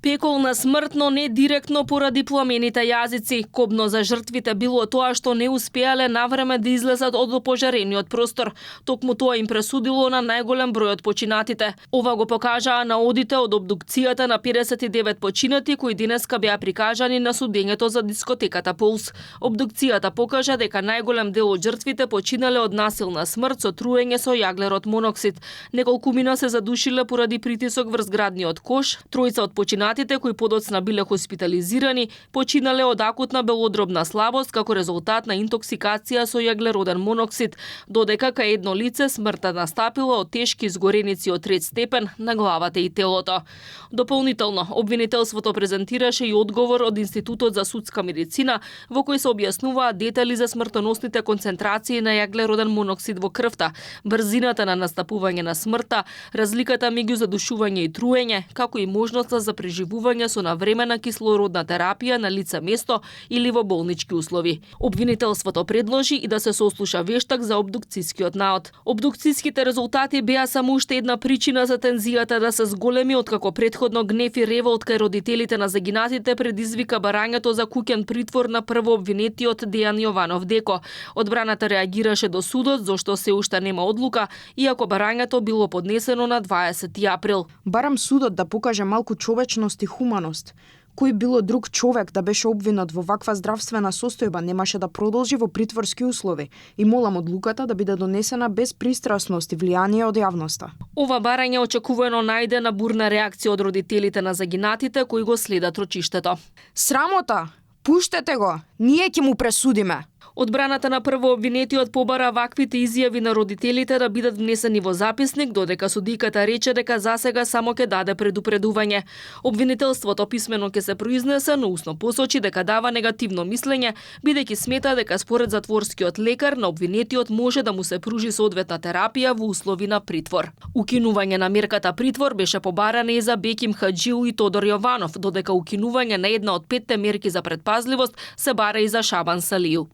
Пеколна смрт, но не директно поради пламените јазици. Кобно за жртвите било тоа што не успеале навреме да излезат од опожарениот простор. Токму тоа им пресудило на најголем број од починатите. Ова го покажаа наодите од обдукцијата на 59 починати кои денеска беа прикажани на судењето за дискотеката Пулс. Обдукцијата покажа дека најголем дел од жртвите починале од насилна смрт со труење со јаглерод моноксид. Неколкумина се задушиле поради притисок врз градниот кош. Тројца од починатите кои подоцна биле хоспитализирани, починале од акутна белодробна слабост како резултат на интоксикација со јаглероден моноксид, додека кај едно лице смртта настапила од тешки изгореници од 3 степен на главата и телото. Дополнително, обвинителството презентираше и одговор од Институтот за судска медицина, во кој се објаснуваа детали за смртоносните концентрации на јаглероден моноксид во крвта, брзината на настапување на смртта, разликата меѓу задушување и труење, како и можноста за преживување со навремена кислородна терапија на лице место или во болнички услови. Обвинителството предложи и да се сослуша вештак за обдукцијскиот наод. Обдукцијските резултати беа само уште една причина за тензијата да се зголеми, откако претходно гнев и револт кај родителите на загинатите предизвика барањето за куќен притвор на прво обвинетиот Дејан Јованов Деко. Одбраната реагираше до судот, зашто се уште нема одлука, иако барањето било поднесено на 20 април. Барам судот да покаже малку човечност и хуманост. Кој било друг човек да беше обвинет во ваква здравствена состојба немаше да продолжи во притворски услови и молам одлуката да биде донесена без пристрасност и влијание од јавноста. Ова барање очекувано најде на бурна реакција од родителите на загинатите кои го следат рочиштето. Срамота! Пуштете го! Ние ќе му пресудиме! Одбраната на прво обвинетиот побара ваквите изјави на родителите да бидат внесени во записник, додека судиката рече дека засега само ќе даде предупредување. Обвинителството писмено ќе се произнесе, но усно посочи дека дава негативно мислење, бидејќи смета дека според затворскиот лекар на обвинетиот може да му се пружи соодветна терапија во услови на притвор. Укинување на мерката притвор беше побарана и за Беким Хаџиу и Тодор Јованов, додека укинување на една од 5 мерки за предпазливост се бара и за Шабан Салију.